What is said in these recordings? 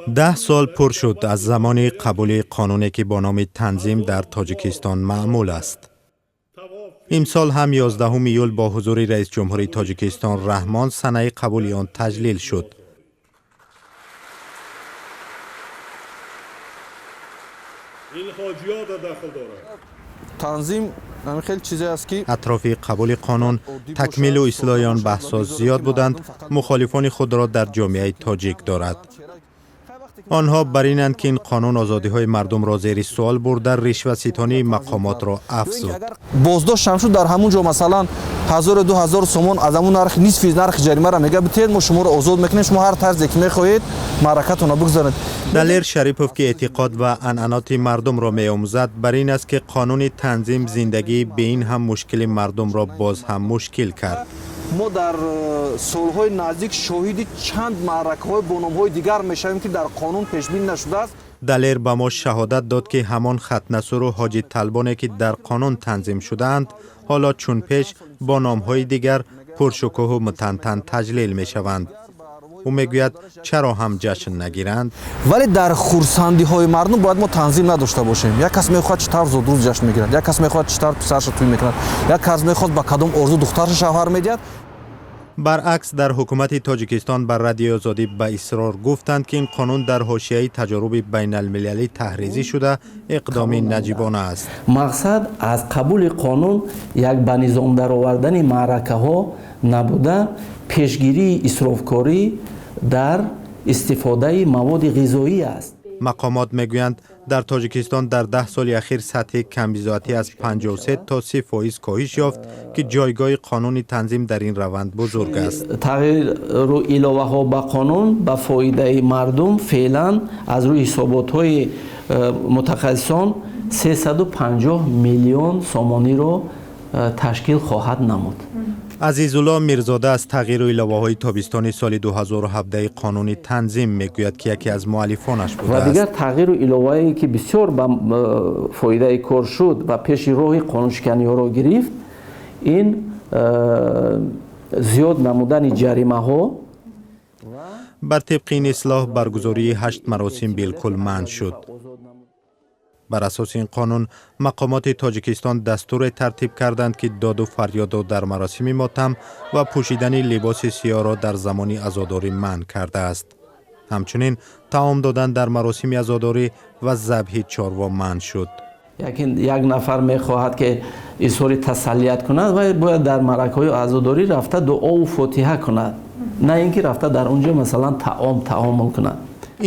10 сол пур шуд аз замони қабули қонуне, ки бо номи Танзим дар Тоҷикистон маъмул аст. Имсол ҳам 11 июл бо ҳузури раисҷумҳури Тоҷикистон Раҳмон санаи қабули он таҷлил шуд. Танзим хеле чизе аст, ки Атрофи қабули қонун, такмилу ислоҳи он баҳсҳо зиёд буданд. Мухолифони худро дар ҷомеаи тоҷик дорад. Онҳо бар инанд, ки ин қонун озодиҳои мардумро зери суол бурда, ришваситонии мақомотро афзуд. Боздоштам шуд, дар ҳамун ҷо, масалан, 1000, 2000 сомон аз ҳамун нархи, нисфи нархи ҷаримаро мега битиҳед, мо шуморо озод мекунем, шумо ҳар тарзе ки мехоҳед маъракатонро бигзаред. Далер Шарипов, ки эътиқод ва анъаноти мардумро меомӯзад, бар ин аст, ки қонуни Танзим зиндагии бе ин ҳам мушкили мардумро боз ҳам мушкил кард. Мо дар солҳои наздик шоҳиди чанд маъракаҳои бо номҳои дигар мешавем, ки дар қонун пешбинӣ нашудааст. Далер ба мо шаҳодат дод, ки ҳамон хатнасуру ҳоҷи талбоне, ки дар қонун танзим шудаанд, ҳоло чун пеш бо номҳои дигар пуршукӯҳу мутантан таҷлил мешаванд. Ӯ мегӯяд, чаро ҳам ҷашн нагиранд? Вале дар хурсандиҳои мардум бояд мо танзим надошта бошем. Як кас мехоҳад чӣ тавр зодрӯз ҷашн мегирад, як кас мехоҳад чӣ тавр писарша тӯй мекунад, як кас мехоҳад ба кадом орзу духтарша шавҳар медиҳад. Баръакс, дар ҳукумати Тоҷикистон ба Радиои Озодӣ ба исрор гуфтанд, ки ин қонун дар ҳошияи таҷоруби байналмилалӣ таҳризӣ шуда, иқдоми наҷибона аст. Мақсад аз қабули қонун як ба низом даровардани маъракаҳо набуда, пешгирии исрофкорӣ дар истифодаи маводи ғизоӣ аст. Мақомот мегӯянд, дар Тоҷикистон дар 10 соли ахир сатҳи камбизоатӣ аз 53 то 30% коҳиш ёфт, ки ҷойгоҳи қонуни Танзим дар ин раванд бузург аст. Тағйиру иловаҳо ба қонун ба фоидаи мардум феълан аз рӯи ҳисоботҳои мутахассисон 350 миллион сомониро ташкил хоҳад намуд. Азизулло Мирзода аз тағйиру иловаҳои тобистони соли 2017 қонуни Танзим мегӯяд, ки яке аз муаллифонаш Ва будааст. дигар тағйиру иловае, ки бисёр ба фоидаи кор шуд ва пеши роҳи қонуншиканиҳоро гирифт, ин зиёд намудани ҷаримаҳо. Бар тибқи ин ислоҳ, баргузории ҳашт маросим билкул манъ шуд. Бар асоси ин қонун, мақомоти Тоҷикистон дастуре тартиб карданд, ки доду фарёдро дар маросими мотам ва пӯшидани либоси сиёҳро дар замони азодорӣ манъ кардааст. Ҳамчунин таом додан дар маросими азодорӣ ва забҳи чорво манъ шуд. Як нафар мехоҳад, ки изҳори тасаллият кунад ва бояд дар маъракаҳои азодорӣ рафта дуову фотиҳа кунад, на ин ки рафта дар он ҷо, масалан, таом таомул кунад.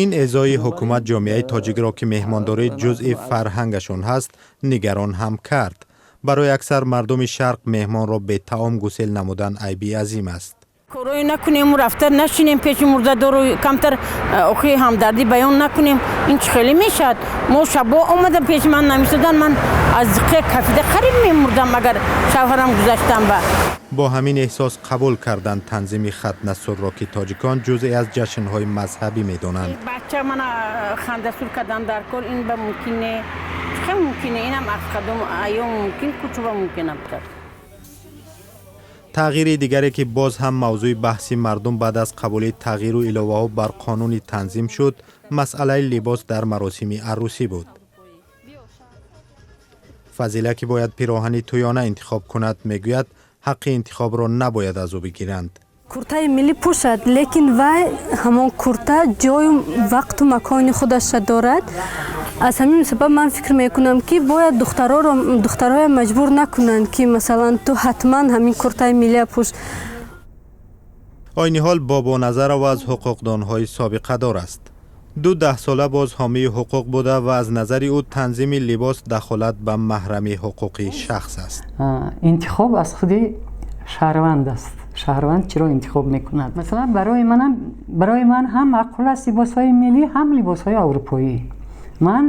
Ин эъзои ҳукумат ҷомеаи тоҷикро, ки меҳмондорӣ ҷузъи фарҳангашон ҳаст, нигарон ҳам кард. Барои аксар мардуми шарқ меҳмонро бетаом гусел намудан айби азим аст. Корое накунем, рафта нашинем пеши мурдадору, камтар охи ҳамдардӣ баён накунем, ин чӣ хеле мешавад? Мо шабо омадам, пеши ман намисодан, ман аз зиқе кафида қариб мемурдам, агар шавҳарам гузаштам ба. Бо ҳамин эҳсос қабул карданд танзими хатнасурро, ки тоҷикон ҷузъе аз ҷашнҳои мазҳабӣ медонанд. Бача мана хандасур кардан дар кор, ин ба мумкин не, хел мумкине, инам аз кадом айём мумкин, кучуба мумкин абтар. Тағйири дигаре, ки боз ҳам мавзӯи баҳси мардум баъд аз қабули тағйиру иловаҳо бар қонуни Танзим шуд, масъалаи либос дар маросими арӯсӣ буд. Фазила, ки бояд пироҳани тӯёна интихоб кунад, мегӯяд, ҳаққи интихобро набояд аз ӯ бигиранд. Куртаи миллӣ пӯшад, лекин вай ҳамон курта ҷою вақту макони худаша дорад. Аз ҳамин сабаб ман фикр мекунам, ки бояд духтароро, духтароя маҷбур накунанд, ки масалан ту ҳатман ҳамин куртаи миллия пӯш. Айни ҳол Бобоназарова аз ҳуқуқдонҳои собиқадор аст. Ду даҳсола боз ҳомии ҳуқуқ буда ва аз назари ӯ танзими либос дахолат ба маҳрами ҳуқуқии шахс аст. Интихоб аз худи шаҳрванд аст. Шаҳрванд чиро интихоб мекунад? Масалан, барои ман ҳам маъқул аст либосҳои миллӣ, ҳам либосҳои аврупоӣ. Ман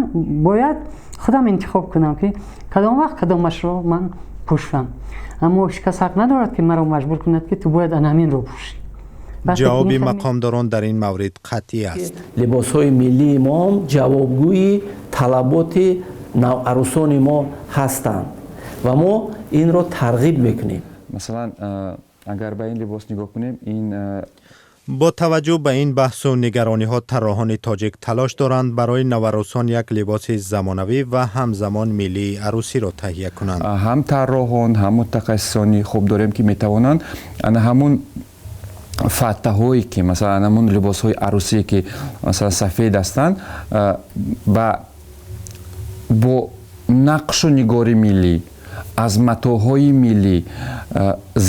бояд худам интихоб кунам, ки кадом вақт кадомашро ман пӯшам, аммо ҳеҷ кас ҳақ надорад, ки маро маҷбур кунад, ки ту бояд ана ҳаминро пӯшӣ. Ҷавоби мақомдорон дар ин маврид қатъӣ аст. Либосҳои миллии мо ҷавобгӯи талаботи наварӯсони мо ҳастанд ва мо инро тарғиб мекунем. Масалан, агар ба ин либос нигоҳ кунем, ин Бо таваҷҷӯҳ ба ин баҳсу нигарониҳо, тарроҳони тоҷик талош доранд, барои наварусон як либоси замонавӣ ва ҳамзамон миллии арӯсиро таҳия кунанд. Ҳам тарроҳон, ҳам мутахассисони хуб дорем, ки метавонанд ана ҳамун фаттаҳое ки, масалан, ҳамун либосҳои арӯсие ки, масалан, сафед ҳастанд, ба бо нақшу нигори миллӣ, аз матоъҳои миллӣ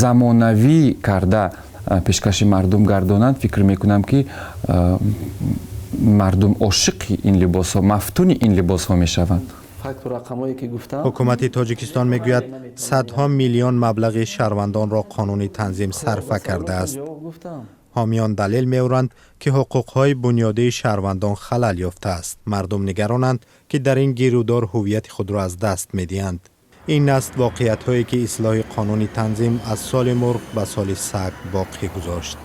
замонавӣ карда пешкаши мардум гардонанд. Фикр мекунам, ки мардум ошиқи ин либосҳо, мафтуни ин либосҳо мешаванд. Ҳукумати Тоҷикистон мегӯяд, садҳо миллион маблағи шаҳрвандонро қонуни танзим сарфа кардааст. Ҳомиён далел меоранд, ки ҳуқуқҳои бунёдии шаҳрвандон халал ёфтааст. Мардум нигаронанд, ки дар ин гирудор ҳуввияти худро аз даст медиҳанд. Ин аст воқеиятҳое, ки ислоҳи қонуни танзим аз соли мурғ ба соли саг боқӣ гузошт.